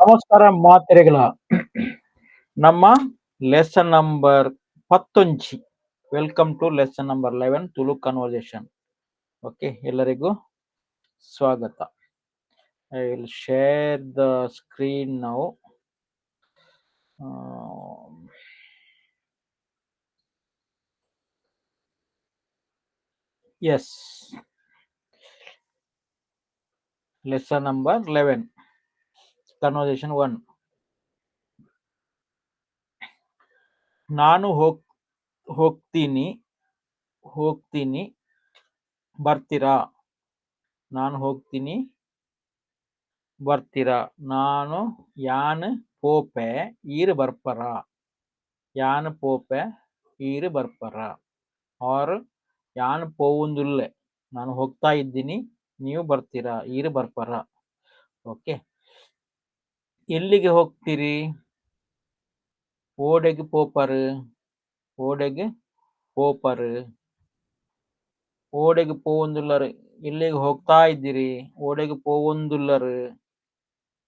ನಮಸ್ಕಾರ ಮಾತೆರೆಗಳ. ನಮ್ಮ lesson number 11. Welcome to lesson number 11, Tulu conversation. Okay, ಎಲ್ಲರಿಗೂ ಸ್ವಾಗತ. I will share the screen now. Yes, lesson number 11, conversation 1. ನಾನು ಹೋಗ್ತೀನಿ ಹೋಗ್ತೀನಿ ಬರ್ತೀರಾ? ನಾನು ಹೋಗ್ತೀನಿ ಬರ್ತೀರಾ? ನಾನು ಯಾನ್ ಪೋಪೆ ಈರ್ ಬರ್ಪರ? ಯಾನ್ ಪೋಪೆ ಈರ್ ಬರ್ಪರ? ಆರ್ ಯಾನ್ ಪೋವುಂದುಲ್ಲೆ, ನಾನು ಹೋಗ್ತಾ ಇದ್ದೀನಿ, ನೀವು ಬರ್ತೀರಾ? ಈರ್ ಬರ್ಪರ? ಓಕೆ. ಎಲ್ಲಿಗೆ ಹೋಗ್ತೀರಿ? ಓಡೆಗ್ ಪೋಪರ್? ಓಡೆಗ್ ಪೋಪರ್? ಓಡೆಗ್ ಪೋವೊಂದುಲ್ಲರ್? ಎಲ್ಲಿಗೆ ಹೋಗ್ತಾ ಇದ್ದೀರಿ? ಓಡೆಗ್ ಪೋವೊಂದುಲ್ಲರ್?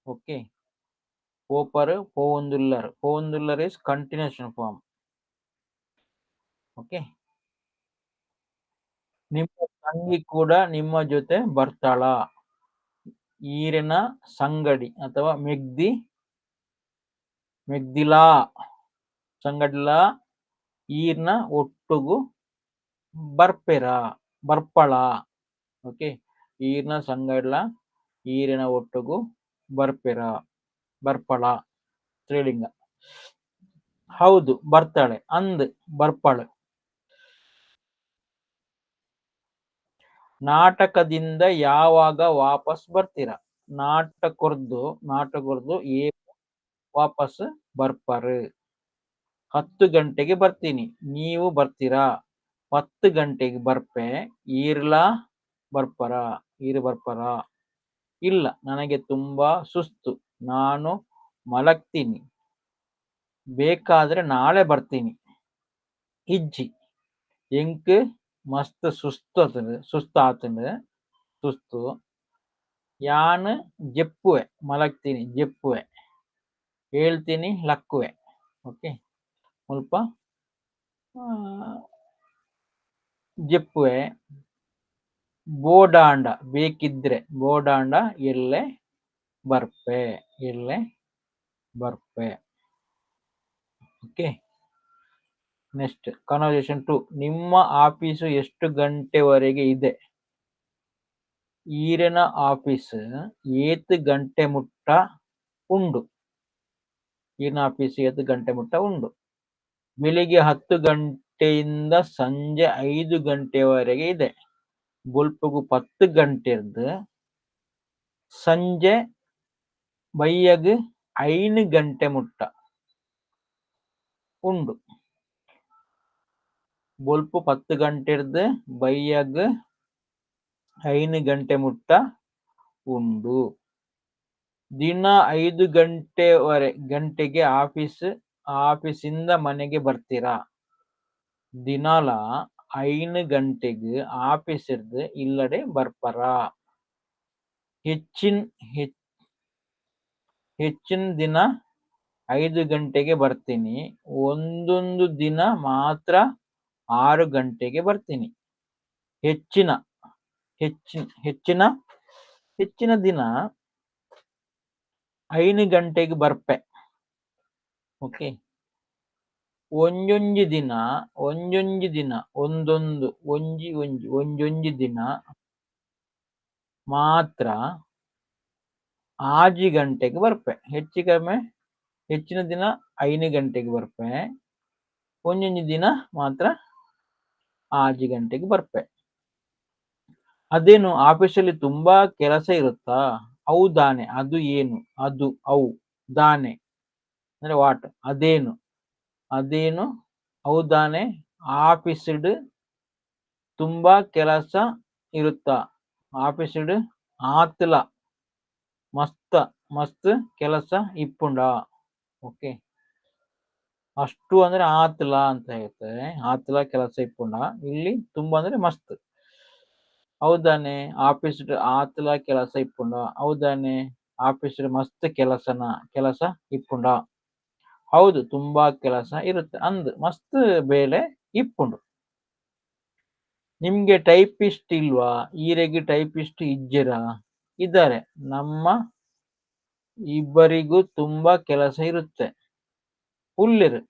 Okay, ಪೋಪರ್, ಪೋವೊಂದುಲ್ಲರ್. ಪೋವೊಂದುಲ್ಲರ್ is continuation form. Okay. ನಿಮ್ಮ ತಂಗಿ ಕೂಡ ನಿಮ್ಮ ಜೊತೆ ಬರ್ತಾಳ? ಈರಿನ ಸಂಗಡಿ ಅಥವಾ ಮೆಗ್ದಿ, ಮೆಗ್ದಿಲಾ, ಸಂಗಡ್ಲ ಈರ್ನ ಒಟ್ಟುಗು ಬರ್ಪೆರ, ಬರ್ಪಳ? ಓಕೆ, ಈರ್ನ ಸಂಗಡ್ಲ ಈರಿನ ಒಟ್ಟುಗು ಬರ್ಪೆರ, ಬರ್ಪಳ, ಸ್ತ್ರೀಲಿಂಗ. ಹೌದು, ಬರ್ತಾಳೆ. ಅಂದ್ ಬರ್ಪಳು. ನಾಟಕದಿಂದ ಯಾವಾಗ ವಾಪಸ್ ಬರ್ತೀರಾ? ನಾಟಕರ್ದು ನಾಟಕರ್ದು ಏ ವಾಪಸ್ ಬರ್ಪರು? 10 ಗಂಟೆಗೆ ಬರ್ತೀನಿ, ನೀವು ಬರ್ತೀರಾ? 10 ಗಂಟೆಗೆ ಬರ್ಪೆ, ಈರ್ಲಾ ಬರ್ಪರ? ಈರು ಬರ್ಪರ? ಇಲ್ಲ, ನನಗೆ ತುಂಬಾ ಸುಸ್ತು, ನಾನು ಮಲಗ್ತೀನಿ, ಬೇಕಾದ್ರೆ ನಾಳೆ ಬರ್ತೀನಿ. ಇಜ್ಜಿ, ಎಂಕ್ ಮಸ್ತ್ ಸುಸ್ತು ಆತುಂಡು, ಸುಸ್ತು ಆತುಂಡು, ಸುಸ್ತು. ಯಾನ್ ಜೆಪ್ಪುವೆ, ಮಲಗ್ತೀನಿ, ಜೆಪ್ಪುವೆ, ಹೇಳ್ತೀನಿ, ಲಕ್ಕುವೆ. ಓಕೆ, ಮುಲ್ಪ ಜೆಪ್ಪುವೆ. ಬೋಡಾಂಡ, ಬೇಕಿದ್ರೆ, ಬೋಡಾಂಡ ಎಲ್ಲೆ ಬರ್ಪೆ, ಎಲ್ಲೆ ಬರ್ಪೆ. Okay, next conversation 2. ನಿಮ್ಮ ಆಫೀಸು ಎಷ್ಟು ಗಂಟೆವರೆಗೆ ಇದೆ? ಈರೆನ ಆಫೀಸ್ ಏತ್ ಗಂಟೆ ಮುಟ್ಟ ಉಂಡು? ಈರಿನ ಆಫೀಸ್ ಏತ್ ಗಂಟೆ ಮುಟ್ಟ ಉಂಡು? ಬೆಳಿಗ್ಗೆ 10 ಗಂಟೆಯಿಂದ ಸಂಜೆ 5 ಗಂಟೆವರೆಗೆ ಇದೆ. ಬೊಲ್ಪುಗು 10 ಗಂಟೆರ್ದ್ ಸಂಜೆ ಬಯ್ಯಗ್ 5 ಗಂಟೆ ಮುಟ್ಟ ಉಂಡು. ಬೊಲ್ಪು 10 ಗಂಟೆರ್ದ್ ಬಯ್ಯಗ್ 5 ಗಂಟೆ ಮುಟ್ಟ ಉಂಡು. ದಿನ 5 ಗಂಟೆಗೆ ಆಫೀಸಿಂದ ಮನೆಗೆ ಬರ್ತೀರಾ? ದಿನಾಲ 5 ಗಂಟೆಗೆ ಆಫೀಸಿರ್ದ್ ಇಲ್ಲಡೆ ಬರ್ಪರ? ಹೆಚ್ಚಿನ ಹೆಚ್ಚಿನ ದಿನ 5 ಗಂಟೆಗೆ ಬರ್ತೀನಿ, ಒಂದೊಂದು ದಿನ ಮಾತ್ರ 6 ಗಂಟೆಗೆ ಬರ್ತೀನಿ. ಹೆಚ್ಚಿನ ಹೆಚ್ಚಿನ ಹೆಚ್ಚಿನ ಹೆಚ್ಚಿನ ದಿನ 5 ಗಂಟೆಗೆ ಬರ್ಪೆ. ಓಕೆ, ಒಂಜೊಂಜಿ ದಿನ, ಒಂಜೊಂಜಿ ದಿನ, ಒಂದೊಂದು, ಒಂಜಿ ಒಂಜಿ, ಒಂಜೊಂಜಿ ದಿನ ಮಾತ್ರ 6 ಗಂಟೆಗೆ ಬರ್ಪೆ. ಹೆಚ್ಚು ಕಡಿಮೆ ಹೆಚ್ಚಿನ ದಿನ 5 ಗಂಟೆಗೆ ಬರ್ಪೆ, ಒಂಜೊಂಜಿ ದಿನ ಮಾತ್ರ 6 ಗಂಟೆಗೆ ಬರ್ಪೆ. ಅದೇನು ಆಫೀಸಲ್ಲಿ ತುಂಬಾ ಕೆಲಸ ಇರುತ್ತಾ? ಹೌದಾನೆ, ಅದು ಏನು, ಅದು ಅವು ದಾನೆ ಅಂದ್ರೆ what, ಅದೇನು, ಅದೇನು ಹೌದಾನೆ ಆಫೀಸ್ಡ್ ತುಂಬಾ ಕೆಲಸ ಇರುತ್ತಾ? ಆಫೀಸ್ಡ್ ಆತ್ಲ ಮಸ್ತ ಮಸ್ತ್ ಕೆಲಸ ಇಪ್ಪುಂಡ. ಓಕೆ, ಅಷ್ಟು ಅಂದ್ರೆ ಆತ್ಲ ಅಂತ ಹೇಳ್ತಾರೆ, ಆತ್ಲ ಕೆಲಸ ಇಪ್ಪುಂಡ. ಇಲ್ಲಿ ತುಂಬಾ ಅಂದ್ರೆ ಮಸ್ತ್. ಹೌದಾನೆ ಆಫೀಸ್ ಆತ್ಲ ಕೆಲಸ ಇಪ್ಪುಂಡ? ಹೌದಾನೆ ಆಫೀಸ್ ಮಸ್ತ್ ಕೆಲಸನ ಕೆಲಸ ಇಪ್ಪುಂಡ? ಹೌದು, ತುಂಬಾ ಕೆಲಸ ಇರುತ್ತೆ. ಅಂದ್ ಮಸ್ತ್ ಬೇಲೆ ಇಪ್ಪುಂಡು. ನಿಮ್ಗೆ ಟೈಪಿಸ್ಟ್ ಇಲ್ವಾ? ಈರೆಗ್ ಟೈಪಿಸ್ಟ್ ಇಜ್ಜೆರಾ? ಇದ್ದಾರೆ. ನಮ್ಮ ಇಬ್ಬರಿಗೂ ತುಂಬಾ ಕೆಲಸ ಇರುತ್ತೆ. ಉಲ್ಲೆರ್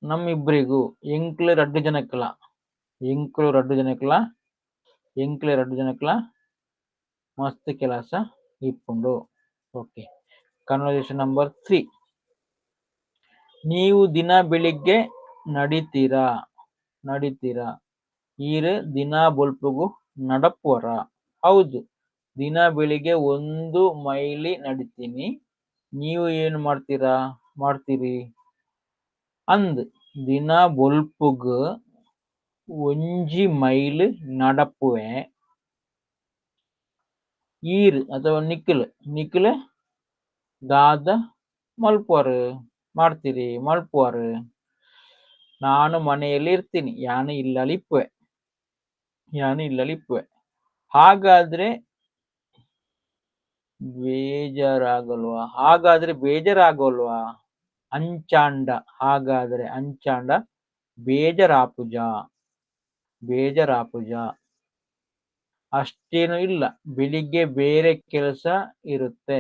ನಮ್ಮಿಬ್ಬರಿಗೂ, ಎಂಕ್ಲು ರಡ್ಡು ಜನಕ್ಲ, ಎಂಕ್ಲು ರಡ್ಡು ಜನಕ್ಲ, ಎಂಕ್ಲೆ ರಡ್ಡು ಜನಕ್ಲ ಮಸ್ತ್ ಕೆಲಸ ಇಪ್ಪುಂಡು. Okay, conversation number 3. ನೀವು ದಿನ ಬೆಳಿಗ್ಗೆ ನಡೀತೀರಾ? ನಡೀತೀರಾ? ಈರ್ ದಿನ ಬೊಲ್ಪುಗು ನಡಪುವರ? ಹೌದು, ದಿನ ಬೆಳಿಗ್ಗೆ 1 ಮೈಲಿ ನಡಿತೀನಿ. ನೀವು ಏನು ಮಾಡ್ತೀರಾ ಮಾಡ್ತೀರಿ? ಅಂದ್ ದಿನ ಬೊಲ್ಪುಗು 1 ಮೈಲ್ ನಡಪುವೆ. ಈರ್ ಅಥವಾ ನಿಖಿಲ್, ನಿಖಿಲ್ ದಾದ ಮಲ್ಪುವರು ಮಾಡ್ತೀರಿ ಮಲ್ಪುವರು? ನಾನು ಮನೆಯಲ್ಲಿ ಇರ್ತೀನಿ. ಯಾನು ಇಲ್ಲಲ್ಲಿ ಇಪ್ಪುವೆ, ಯಾನು ಇಲ್ಲಲ್ಲಿ ಇಪ್ಪುವೆ. ಹಾಗಾದ್ರೆ ಬೇಜಾರಾಗಲ್ವಾ? ಹಾಗಾದ್ರೆ ಬೇಜಾರಾಗಲ್ವಾ? ಅಂಚಾಂಡ, ಹಾಗಾದ್ರೆ ಅಂಚಾಂಡ ಬೇಜಾರಾಪುಜ, ಬೇಜಾರಾಪುಜ. ಅಷ್ಟೇನು ಇಲ್ಲ, ಬೆಳಿಗ್ಗೆ ಬೇರೆ ಕೆಲಸ ಇರುತ್ತೆ.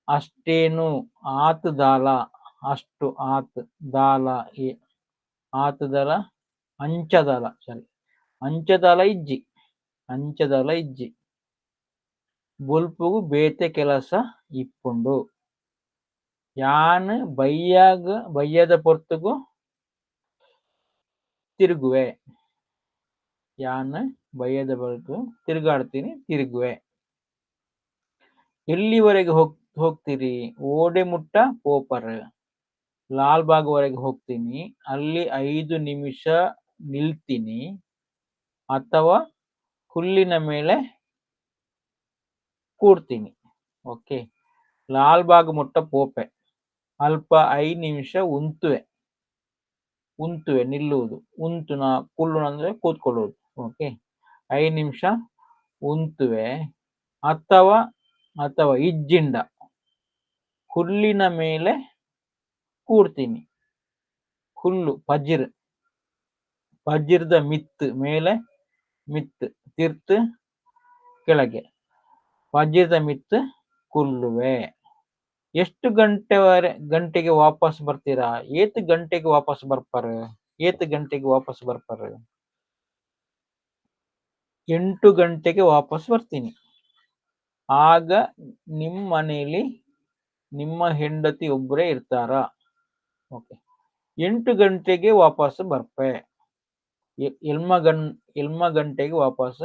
ಅಷ್ಟೇನು ಆತ್ ದಾಲ, ಅಷ್ಟು ಆತ್ ದಾಲ ಎ ಆತದಲ ಅಂಚದಲ, ಸಾರಿ, ಅಂಚದಲ ಇಜ್ಜಿ, ಅಂಚದಲ ಇಜ್ಜಿ. ಬೊಲ್ಪುಗು ಬೇತೆ ಕೆಲಸ ಇಪ್ಪುಂಡು. ಯಾನ್ ಬಯ್ಯಾಗ ಬಯ್ಯದ ಪೊರ್ತುಗು ತಿರುಗುವೆ. ಯಾನ್ ಬಯ್ಯದ ಬೊಲ್ಪು ತಿರುಗಾಡ್ತೀನಿ, ತಿರುಗುವೆ. ಎಲ್ಲಿವರೆಗೆ ಹೋಗ್ತೀರಿ? ಓಡೆ ಮುಟ್ಟ ಪೋಪರ್. ಲಾಲ್ಬಾಗ್ವರೆಗೆ ಹೋಗ್ತೀನಿ. ಅಲ್ಲಿ 5 ನಿಮಿಷ ನಿಲ್ತೀನಿ ಅಥವಾ ಹುಲ್ಲಿನ ಮೇಲೆ ಕೂಡ್ತೀನಿ. ಓಕೆ, ಲಾಲ್ಬಾಗ್ ಮುಟ್ಟ ಪೋಪೆ, ಅಲ್ಪ 5 ನಿಮಿಷ ಉಂತುವೆ. ಉಂತುವೆ ನಿಲ್ಲುವುದು, ಉಂತುನ ಕುಳ್ಳುನ ಅಂದ್ರೆ ಕೂತ್ಕೊಳ್ಳುವುದು. ಓಕೆ, 5 ನಿಮಿಷ ಉಂತುವೆ ಅಥವಾ, ಅಥವಾ ಇಜ್ಜಿಂಡ ಹುಲ್ಲಿನ ಮೇಲೆ ಕೂಡ್ತೀನಿ. ಹುಲ್ಲು ಪಜಿರ್, ಪಜಿರ್ದ ಮಿತ್ತು ಮೇಲೆ, ಮಿತ್ತು ತಿರ್ತು ಕೆಳಗೆ, ಪಜಿರ್ದ ಮಿತ್ತು ಕುಲ್ಲುವೆ. ಎಷ್ಟು ಗಂಟೆಗೆ ವಾಪಸ್ ಬರ್ತೀರಾ? ಏತ್ ಗಂಟೆಗೆ ವಾಪಸ್ ಬರ್ಪಾರ? ಏತ್ ಗಂಟೆಗೆ ವಾಪಸ್ ಬರ್ಪಾರ? 8 ಗಂಟೆಗೆ ವಾಪಸ್ ಬರ್ತೀನಿ. ಆಗ ನಿಮ್ಮ ಮನೆಯಲ್ಲಿ ನಿಮ್ಮ ಹೆಂಡತಿ ಒಬ್ಬರೇ ಇರ್ತಾರಾ? ಓಕೆ, 8 ಗಂಟೆಗೆ ವಾಪಸ್ ಬರ್ಪೆ. ಎಲ್ಮ ಗಂಟೆಗೆ ವಾಪಸ್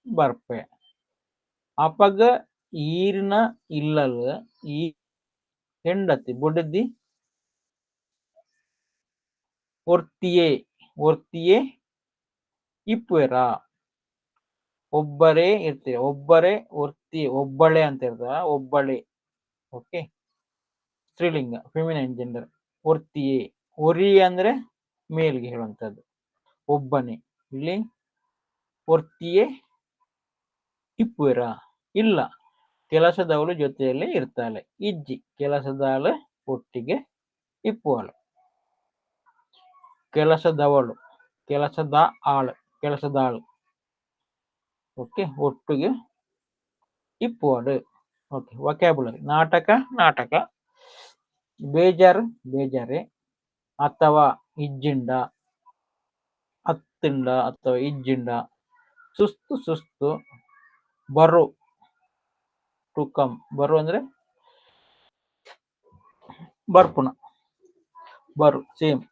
ಬರ್ಪೆ. ಅಪಗ ಈರ್ನ ಇಲ್ಲಲ್ ಈ ಹೆಂಡತಿ ಬುಡದಿ ಒರ್ತಿಯೇ, ಒರ್ತಿಯೇ ಇಪ್ಪುವೆರಾ? ಒಬ್ಬರೇ ಇರ್ತೀರ, ಒಬ್ಬರೇ ಒರ್ತಿ, ಒಬ್ಬಳೆ ಅಂತ ಇರ್ತಾರ, ಒಬ್ಬಳೆ. ಓಕೆ, ಸ್ತ್ರೀಲಿಂಗ, ಫೆಮಿನೈನ್ ಜೆಂಡರ್. ಒರ್ತಿಯೇ, ಒರಿ ಅಂದ್ರೆ ಮೇಲ್ಗೆ ಹೇಳುವಂಥದ್ದು, ಒಬ್ಬನೇ. ಇಲ್ಲಿ ಒರ್ತಿಯೇ ಇಪ್ಪುವೆರಾ? ಇಲ್ಲ, ಕೆಲಸದವಳು ಜೊತೆಯಲ್ಲಿ ಇರ್ತಾಳೆ. ಇಜ್ಜಿ, ಕೆಲಸದಾಳು ಒಟ್ಟಿಗೆ ಇಪ್ಪುವಳು. ಕೆಲಸದವಳು, ಕೆಲಸದ ಆಳು, ಕೆಲಸದಾಳು. ಓಕೆ, ಒಟ್ಟಿಗೆ ಇಪ್ಪುವಳು. Okay, vocabulary. ನಾಟಕ, ನಾಟಕ. ಬೇಜಾರು, ಬೇಜಾರೆ. ಅಥವಾ ಇಜ್ಜಿಂಡ, ಅತ್ತಿಂಡ ಅಥವಾ ಇಜ್ಜಿಂಡ. ಸುಸ್ತು, ಸುಸ್ತು. ಬರು, ಟು ಕಮ್. ಬರು ಅಂದ್ರೆ ಬರ್ಪುಣ, ಬರು ಸೇಮ್.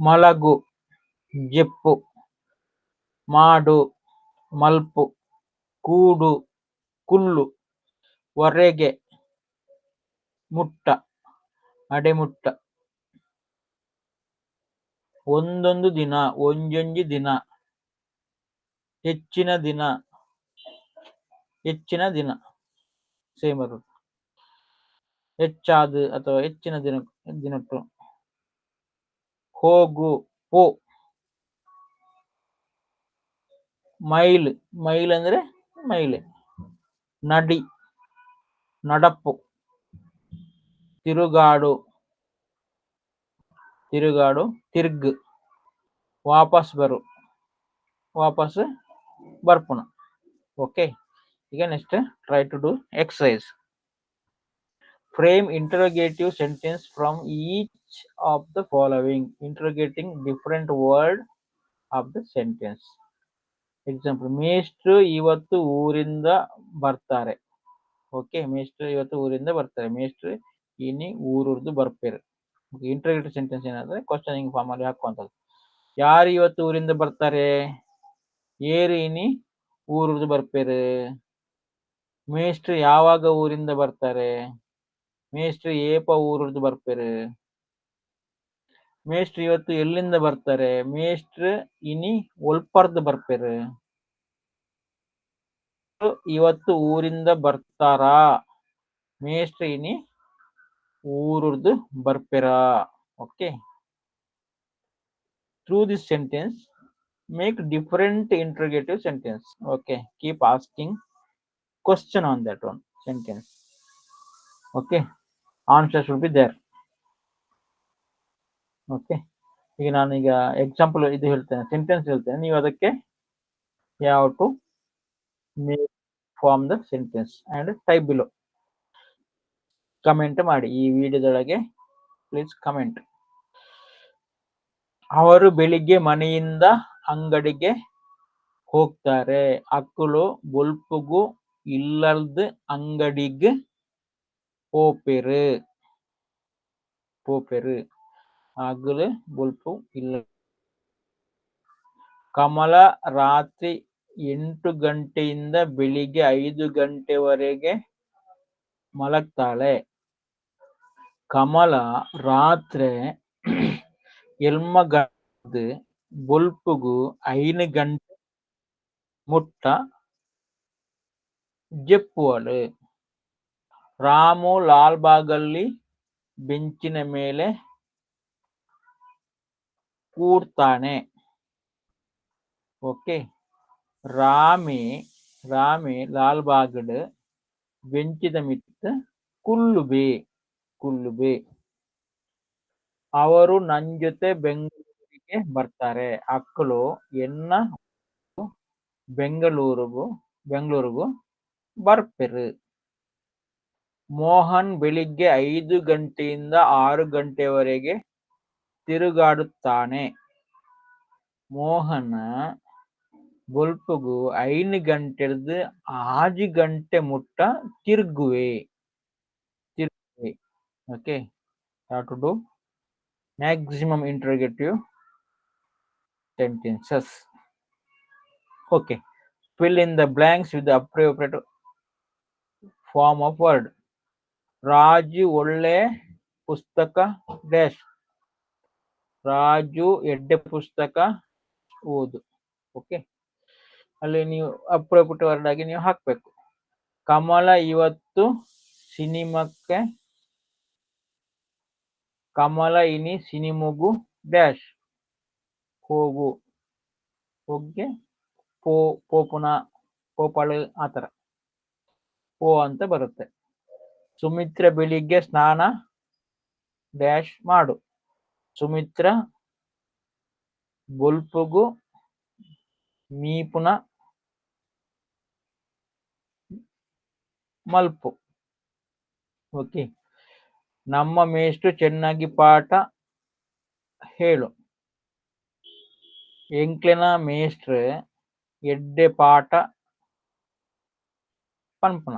ಮಲಗು, ಜೆಪ್ಪು. ಮಾಡು, ಮಲ್ಪು. ಕೂಡು, ಕುಲ್ಲು. ವರೆಗೆ, ಮುಟ್ಟ, ಅಡೆಮುಟ್ಟ. ಒಂದೊಂದು ದಿನ, ಒಂಜೊಂಜಿ ದಿನ. ಹೆಚ್ಚಿನ ದಿನ, ಹೆಚ್ಚಿನ ದಿನ ಸೇಮ್ ಬರುತ್ತೆ. ಹೆಚ್ಚಾದ ಅಥವಾ ಹೆಚ್ಚಿನ ದಿನ, ದಿನಟ್ಟು. ಹೋಗು, ಪೋ. ಮೈಲ್, ಮೈಲ್ ಅಂದ್ರೆ ಮೈಲ್. ನಡಿ, ನಡಪು. ತಿರುಗಾಡು, ತಿರುಗಾಡು, ತಿರ್ಗ್. ವಾಪಸ್ ಬರು, ವಾಪಸ್ ಬರ್ಪುಣ. ಓಕೆ, ಈಗ next try to do exercise. Frame interrogative sentence from each of the following, interrogating different word of the sentence. Example, ಮೇಷ್ಟ್ರು ಇವತ್ತು ಊರಿಂದ ಬರ್ತಾರೆ. ಓಕೆ, ಮೇಷ್ಟ್ರು ಇವತ್ತು ಊರಿಂದ ಬರ್ತಾರೆ. ಮೇಷ್ಟ್ರು ಇನಿ ಊರುರ್ದು ಬರ್ಪೇರು. ಇಂಟರೋಗೇಟಿವ್ ಸೆಂಟೆನ್ಸ್ ಏನಾದ್ರೆ ಕ್ವಶನಿಂಗ್ ಫಾರ್ಮ್ ಅಲ್ಲಿ ಹಾಕುವಂಥದ್ದು. ಯಾರು ಇವತ್ತು ಊರಿಂದ ಬರ್ತಾರೆ? ಏರು ಇನಿ ಊರುರ್ದು ಬರ್ಪೇರು. ಮೇಷ್ಟ್ರು ಯಾವಾಗ ಊರಿಂದ ಬರ್ತಾರೆ? ಮೇಷ್ಟ್ರು ಏಪ ಊರುರ್ದು ಬರ್ಪೇರು. ಮೇಷ್ಟ್ರು ಇವತ್ತು ಎಲ್ಲಿಂದ ಬರ್ತಾರೆ? ಮೇಷ್ಟ್ರು ಇನಿ ಒಲ್ಪರ್ದು ಬರ್ಪೇರು. ಇವತ್ತು ಊರಿಂದ ಬರ್ತಾರಾ? ಮೇಷ್ಟ್ರು ಇನಿ ಊರುರ್ದು ಬರ್ಪೆರಾ? Okay, through this sentence make different interrogative sentence. Okay, keep asking question on that one sentence. Okay, answer should be there. Okay, ಈಗ ನಾನೀಗ ಎಕ್ಸಾಂಪಲ್ ಇದು ಹೇಳ್ತೇನೆ, ಸೆಂಟೆನ್ಸ್ ಹೇಳ್ತೇನೆ, ನೀವು ಅದಕ್ಕೆ ಯಾವ to make form the sentence and type below. Comment ಮಾಡಿ ಈ ವಿಡಿಯೋದೊಳಗೆ, ಪ್ಲೀಸ್ ಕಮೆಂಟ್. ಅವರು ಬೆಳಿಗ್ಗೆ ಮನೆಯಿಂದ ಅಂಗಡಿಗೆ ಹೋಗ್ತಾರೆ. ಅಕ್ಕುಲು ಬೊಲ್ಪುಗು ಇಲ್ಲಲ್ದ್ ಅಂಗಡಿಗ್ ಪೋಪೆರು. ಪೋಪೆರು ಅಗುಲು ಬೊಲ್ಪು ಇಲ್ಲ. ಕಮಲ ರಾತ್ರಿ 8 ಗಂಟೆಯಿಂದ ಬೆಳಿಗ್ಗೆ 5 ಗಂಟೆವರೆಗೆ ಮಲಗ್ತಾಳೆ. ಕಮಲ ರಾತ್ರೆ ಎಲ್ಮ ಗಂಟೆ ಬೊಲ್ಪುಗು 5 ಗಂಟೆ ಮುಟ್ಟ ಜೆಪ್ಪುವಳು. ರಾಮು ಲಾಲ್ಬಾಗಲ್ಲಿ ಬೆಂಚಿನ ಮೇಲೆ ಕೂರ್ತಾನೆ. ಓಕೆ, ರಾಮೆ ರಾಮೆ ಲಾಲ್ಬಾಗ್ಡ್ ಬೆಂಚಿದ ಮಿತ್ತ್ ಕುಲ್ಲುಬೆ ಕುಲ್ಲುಬೆ. ಅವರು ನನ್ ಜೊತೆ ಬೆಂಗಳೂರಿಗೆ ಬರ್ತಾರೆ. ಅಕ್ಕಲು ಎನ್ನ ಬೆಂಗಳೂರುಗು ಬೆಂಗಳೂರುಗು ಬರ್ಪೆರು. ಮೋಹನ್ ಬೆಳಿಗ್ಗೆ 5 ಗಂಟೆಯಿಂದ 6 ಗಂಟೆವರೆಗೆ ತಿರುಗಾಡುತ್ತಾನೆ. ಮೋಹನ್ ಬೊಲ್ಪುಗು 5 ಗಂಟೆರ್ದ್ 6 ಗಂಟೆ ಮುಟ್ಟ ತಿರುಗುವೆ ತಿರುಗುವೆ. Okay, how to do maximum interrogative sentences. Okay, fill in the blanks with the appropriate form of word. Raju ಒಳ್ಳೆ ಪುಸ್ತಕ ಡ್ಯಾಶ್. ರಾಜು ಎಡ್ಡೆ ಪುಸ್ತಕ ಓದು. ಓಕೆ, ಅಲ್ಲಿ ನೀವು ಅಪ್ರೋಪ್ರಿಯೇಟ್ ವರ್ಡ್ ಆಗಿ ನೀವು ಹಾಕ್ಬೇಕು. ಕಮಲ ಇವತ್ತು ಸಿನಿಮಾಕ್ಕೆ, ಕಮಲ ಇನಿ ಸಿನಿಮಗು ಡ್ಯಾಶ್ ಹೋಗು. ಹೋಗ್ಗೆ ಪೋ, ಪೋಪುನ, ಪೋಪಳು, ಆ ಥರ ಪೋ ಅಂತ ಬರುತ್ತೆ. ಸುಮಿತ್ರ ಬೆಳಿಗ್ಗೆ ಸ್ನಾನ ಡ್ಯಾಶ್ ಮಾಡು. ಸುಮಿತ್ರ ಬೊಲ್ಪುಗು ಮೀಪುನ ಮಲ್ಪು. ಓಕೆ, ನಮ್ಮ ಮೇಷ್ಟ್ರು ಚೆನ್ನಾಗಿ ಪಾಠ ಹೇಳು. ಎಂಕ್ಲೆನ ಮೇಷ್ಟ್ರು ಎಡ್ಡೆ ಪಾಠ ಪನ್ಪುನ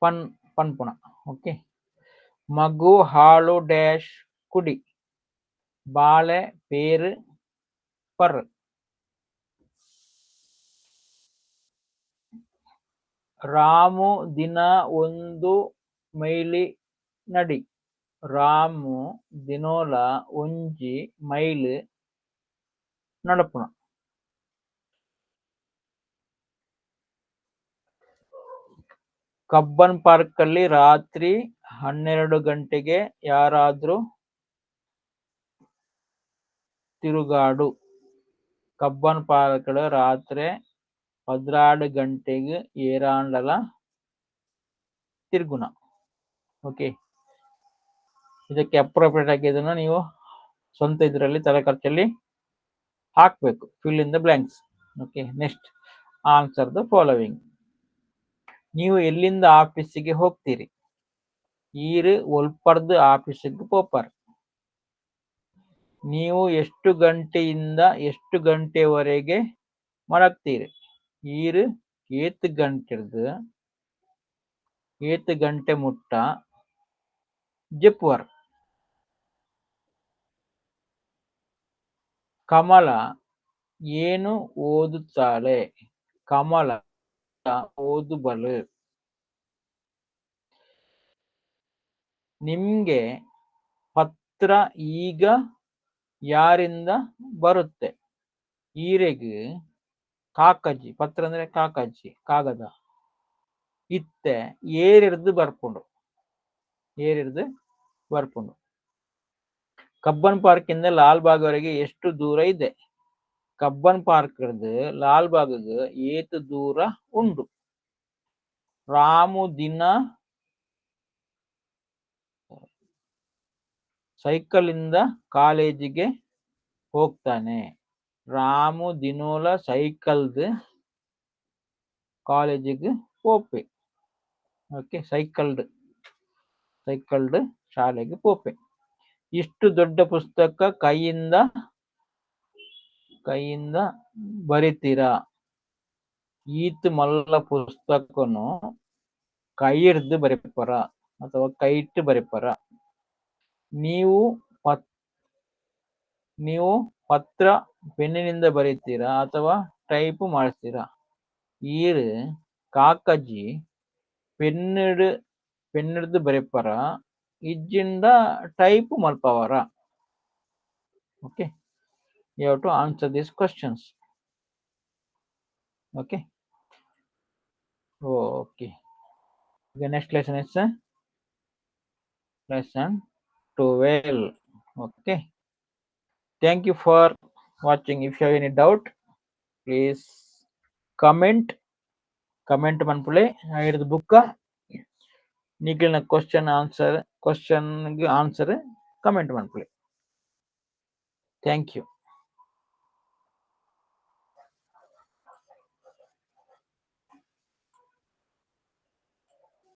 ಪನ್ ಪನ್ಪುನ. ಓಕೆ, ಮಗು ಹಾಳು ಡ್ಯಾಶ್ ಕುಡಿ. ಬಾಳೆ ಪೇರು ಪರ್. ರಾಮು ದಿನ 1 ಮೈಲಿ ನಡಿ. ರಾಮು ದಿನೋಲ 1 ಮೈಲ್ ನಡಪುನ. ಕಬ್ಬನ್ ಪಾರ್ಕಲ್ಲಿ ರಾತ್ರಿ 12 ಗಂಟೆಗೆ ಯಾರಾದ್ರೂ ತಿರುಗಾಡು. ಕಬ್ಬನ್ ಪಾರ್ಕ್ ರಾತ್ರೆ 12 ಗಂಟೆಗ್ ಏರಾಂಡಲ ತಿರ್ಗುನ. ಓಕೆ, ಇದಕ್ಕೆ ಅಪ್ರೋಪ್ರಿಯೇಟ್ ಆಗಿ ಇದನ್ನು ನೀವು ಸ್ವಂತ ಇದರಲ್ಲಿ ತಲೆ ಖರ್ಚಲ್ಲಿ ಹಾಕಬೇಕು. Fill in the blanks. Okay, next, answer the following. ನೀವು ಎಲ್ಲಿಂದ ಆಫೀಸಿಗೆ ಹೋಗ್ತೀರಿ? ಈರ್ ಒಲ್ಪರ್ದ್ ಆಫೀಸಿಗೆ ಪೋಪರ್? ನೀವು ಎಷ್ಟು ಗಂಟೆಯಿಂದ ಎಷ್ಟು ಗಂಟೆವರೆಗೆ ಮಲಗ್ತೀರಿ? ಈರ್ ಏತ್ ಗಂಟೆರ್ದ್ ಏತ್ ಗಂಟೆ ಮುಟ್ಟ ಜೆಪ್ಪುವರ್? ಕಮಲ ಏನು ಓದುತ್ತಾಳೆ? ಕಮಲ ಓದುಬಳು. ನಿಮ್ಗೆ ಪತ್ರ ಈಗ ಯಾರಿಂದ ಬರುತ್ತೆ? ಈರೆಗ್ ಕಾಕಜಿ, ಪತ್ರ ಅಂದ್ರೆ ಕಾಕಜಿ, ಕಾಗದ. ಇತ್ತೆ ಏರಿರ್ದು ಬರ್ಪುಂಡು, ಏರಿರ್ದು ಬರ್ಪುಂಡು. ಕಬ್ಬನ್ ಪಾರ್ಕ್ ಇಂದ ಲಾಲ್ ಬಾಗ್ ವರೆಗೆ ಎಷ್ಟು ದೂರ ಇದೆ? ಕಬ್ಬನ್ ಪಾರ್ಕ್ ಲಾಲ್ ಬಾಗ್ ಏತ್ ದೂರ ಉಂಡು? ರಾಮು ದಿನ ಸೈಕಲ್ ಇಂದ ಕಾಲೇಜಿಗೆ ಹೋಗ್ತಾನೆ. ರಾಮು ದಿನೋಲ ಸೈಕಲ್ದ್ ಕಾಲೇಜಿಗೆ ಪೋಪೆ. ಓಕೆ, ಸೈಕಲ್ಡ್ ಸೈಕಲ್ಡ್ ಶಾಲೆಗೆ ಪೋಪೆ. ಇಷ್ಟು ದೊಡ್ಡ ಪುಸ್ತಕ ಕೈಯಿಂದ ಕೈಯಿಂದ ಬರಿತೀರಾ? ಈತ್ ಮಲ್ಲ ಪುಸ್ತಕನು ಕೈಯಿಡ್ದು ಬರೆಪರ ಅಥವಾ ಕೈಯಿಟ್ಟು ಬರೆಪರ? ನೀವು ಪತ್ ನೀವು ಪತ್ರ ಪೆನ್ನಿನಿಂದ ಬರೀತೀರಾ ಅಥವಾ ಟೈಪ್ ಮಾಡಿಸ್ತೀರಾ? ಈರ್ ಕಾಕಜಿ ಪೆನ್ನಿಡ್ ಪೆನ್ನಿಡ್ದು ಬರೆಪರ ಇಜ್ಜಿಂಡ type ಮಲ್ಪವರ? Okay, you have to answer these questions. Okay, okay. The next lesson is lesson 12. Okay, thank you for watching. If you have any doubt, please comment. Comment ಮನ್ಪುಲೆ. ಐರ್ದ್ ಬುಕ್ಕ ನಿಕ್ಲೆನ question answer, question answer comment ಮನ್ಪುಲೆ. Thank you.